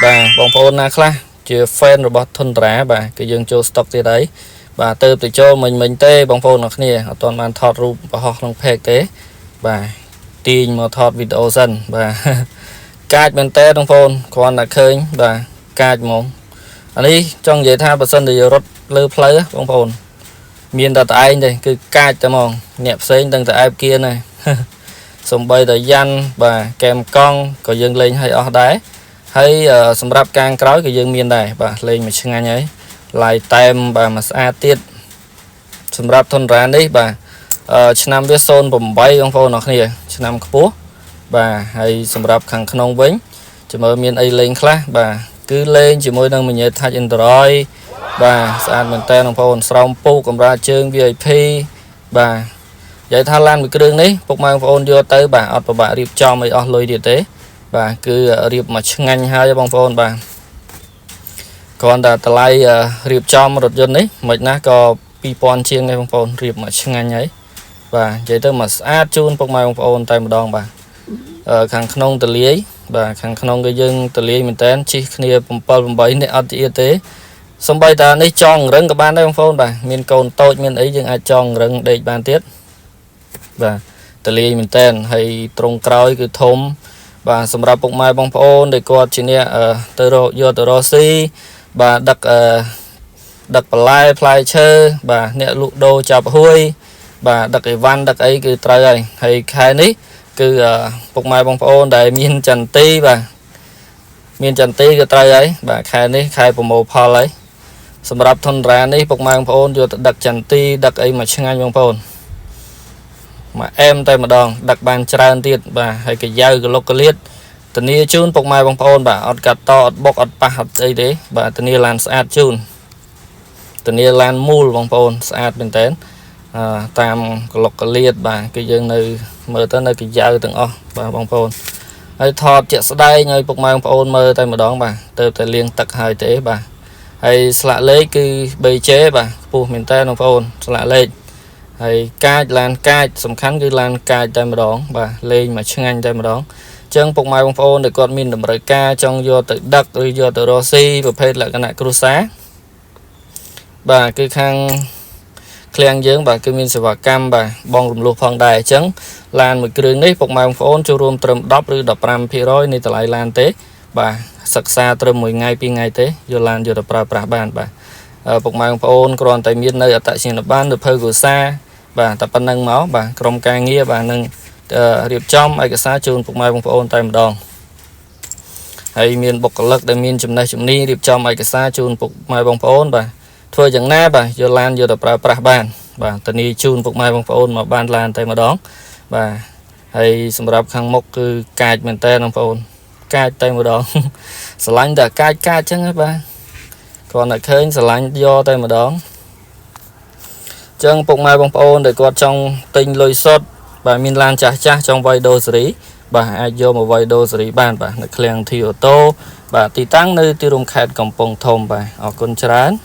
បាទបងប្អូនណាខ្លះជា fan របស់ Tundra បាទគឺយើងចូល stock ទៀតហើយបាទទៅទៅចូលមិញមិញទេបងប្អូនអរគ្នាអត់ទាន់បានថតរូបបង្ហោះក្នុង page ទេបាទទាញមកថតវីដេអូសិនបាទកាចមែនតើបងប្អូនគ្រាន់តែឃើញបាទកាចហ្មងអានេះចង់និយាយថាបើសិនជារត់លើផ្លូវបងប្អូនមានតែតែឯងទេគឺកាចតែហ្មងអ្នកផ្សេងដឹងតែអែបគៀនដែរ សំបីតែយ៉ាន់បាទកែមកង់ក៏យើងលេងឲ្យអស់ដែរហើយសម្រាប់កាងក្រោយក៏យើងមានដែរបាទលេងមួយឆ្ងាញ់ហើយឡាយតែមបាទមួយស្អាតទៀតសម្រាប់ Tundra នេះបាទឆ្នាំវា08បងប្អូនអរគ្នាឆ្នាំខ្ពស់បាទហើយសម្រាប់ខាងក្នុងវិញចាំមើលមានអីលេងខ្លះបាទគឺលេងជាមួយនឹងមញ៉េ Touch Android បាទស្អាតមែនតើបងប្អូនស្រោមពូកកម្រាលជើង VIP បាទនិយាយថាឡានមួយគ្រឿងនេះពុកម៉ែបងប្អូនយកទៅបាទអត់ពិបាករៀបចំអីអស់លុយទៀតទេបាទគឺរៀបមកឆ្ងាញ់ហើយបងប្អូនបាទគ្រាន់តែតម្លៃរៀបចំរថយន្តនេះមិនណាស់ក៏2000ជាងដែរបងប្អូនរៀបមកឆ្ងាញ់ហើយបាទនិយាយទៅមកស្អាតជូនពុកម៉ែបងប្អូនតែម្ដងបាទខាងក្នុងតលាយបាទខាងក្នុងគឺយើងតលាយមែនតើជិះគ្នា7 8នាក់អត់ទៀតទេសំបីតានេះចង់រឹងក៏បានដែរបងប្អូនបាទមានកូនតូចមានអីយើងអាចចង់រឹងដេកបានទៀតបាទតលាយមែនតើហើយត្រង់ក្រោយគឺធំបាទសម្រាប់ពុកម៉ែបងប្អូនដែលគាត់ជាអ្នកទៅរកយកទៅរកស៊ីបាទដឹកអឺដឹកបន្លែផ្លែឈើបាទអ្នកលក់ដូរចាប់ហួយបាទដឹកអីវ៉ាន់ដឹកអីគឺត្រូវហើយហើយខែនេះគឺពុកម៉ែបងប្អូនដែលមានចន្ទីបាទមានចន្ទីគឺត្រូវហើយបាទខែនេះខែប្រមូលផលហើយសម្រាប់ Tundra នេះពុកម៉ែបងប្អូនយកទៅដឹកចន្ទីដឹកអីមកឆ្ងាញ់បងប្អូនមកអែមតែម្ដងដឹកបានច្រើនទៀតបាទហើយកយ៉ាវកលុកកលៀតធានាជូនពុកម៉ែបងប្អូនបាទអត់កាត់តអត់បុកអត់ប៉ះអត់អីទេបាទធានាឡានស្អាតជូនធានាឡានមូលបងប្អូនស្អាតមែនតើតាមកលុកកលៀតបាទគឺយើងនៅមើលទៅនៅកាយ៉ាវទាំងអស់បាទបងប្អូនហើយថតជាក់ស្ដែងឲ្យពុកម៉ែបងប្អូនមើលតែម្ដងបាទទៅតែលាងទឹកហើយទេបាទហើយស្លាកលេខគឺ BJ បាទខ្ពស់មែនតើបងប្អូនស្លាកលេខហើយកាចឡានកាចសំខាន់គឺឡានកាចតែម្ដងបាទលេងមកឆ្ងាញ់តែម្ដងអញ្ចឹងពុកម៉ែបងប្អូនដែលគាត់មានតម្រូវការចង់យកទៅដឹកឬយកទៅរកស៊ីប្រភេទលក្ខណៈគ្រួសារបាទគឺខាងឃ្លាំងយើងបាទគឺមានសេវាកម្មបាទបងរំលោះផងដែរអញ្ចឹងឡានមួយគ្រឿងនេះពុកម៉ែបងប្អូនចូលរួមត្រឹម10ឬ15%នៃតម្លៃឡានទេបាទសិក្សាត្រឹមមួយថ្ងៃពីរថ្ងៃទេយកឡានយកទៅប្រើប្រាស់បានបាទពុកម៉ែបងប្អូនគ្រាន់តែមាននៅអត្តសញ្ញាណប័ណ្ណឬភៅគ្រួសារបាទតែប៉ុណ្្នឹងមកបាទក្រុមការងារបាទនឹងរៀបចំឯកសារជូនពុកម៉ែបងប្អូនតែម្ដងហើយមានបុគ្គលិកដែលមានចំណេះជំនាញរៀបចំឯកសារជូនពុកម៉ែបងប្អូនបាទធ្វើយ៉ាងណាបាទយកឡានយកទៅប្រើប្រាស់បានបាទធានាជូនពុកម៉ែបងប្អូនមកបានឡានតែម្ដងបាទហើយសម្រាប់ខាងមុខគឺកាចមែនតើបងប្អូនកាចតែម្ដង ស្រឡាញ់តែកាចកាចចឹងហ៎បាទគ្រាន់តែឃើញស្រឡាញ់យកតែម្ដងចឹងពុកម៉ែបងប្អូនដែលគាត់ចង់ទិញលុយសុទ្ធបាទមានឡានចាស់ចាស់ចង់វាយដូសេរីបាទអាចយកមកវាយដូសេរីបានបាទនៅឃ្លាំងធីអូតូបាទទីតាំងនៅទីរួមខេត្តកំពង់ធំបាទអរគុណច្រើន។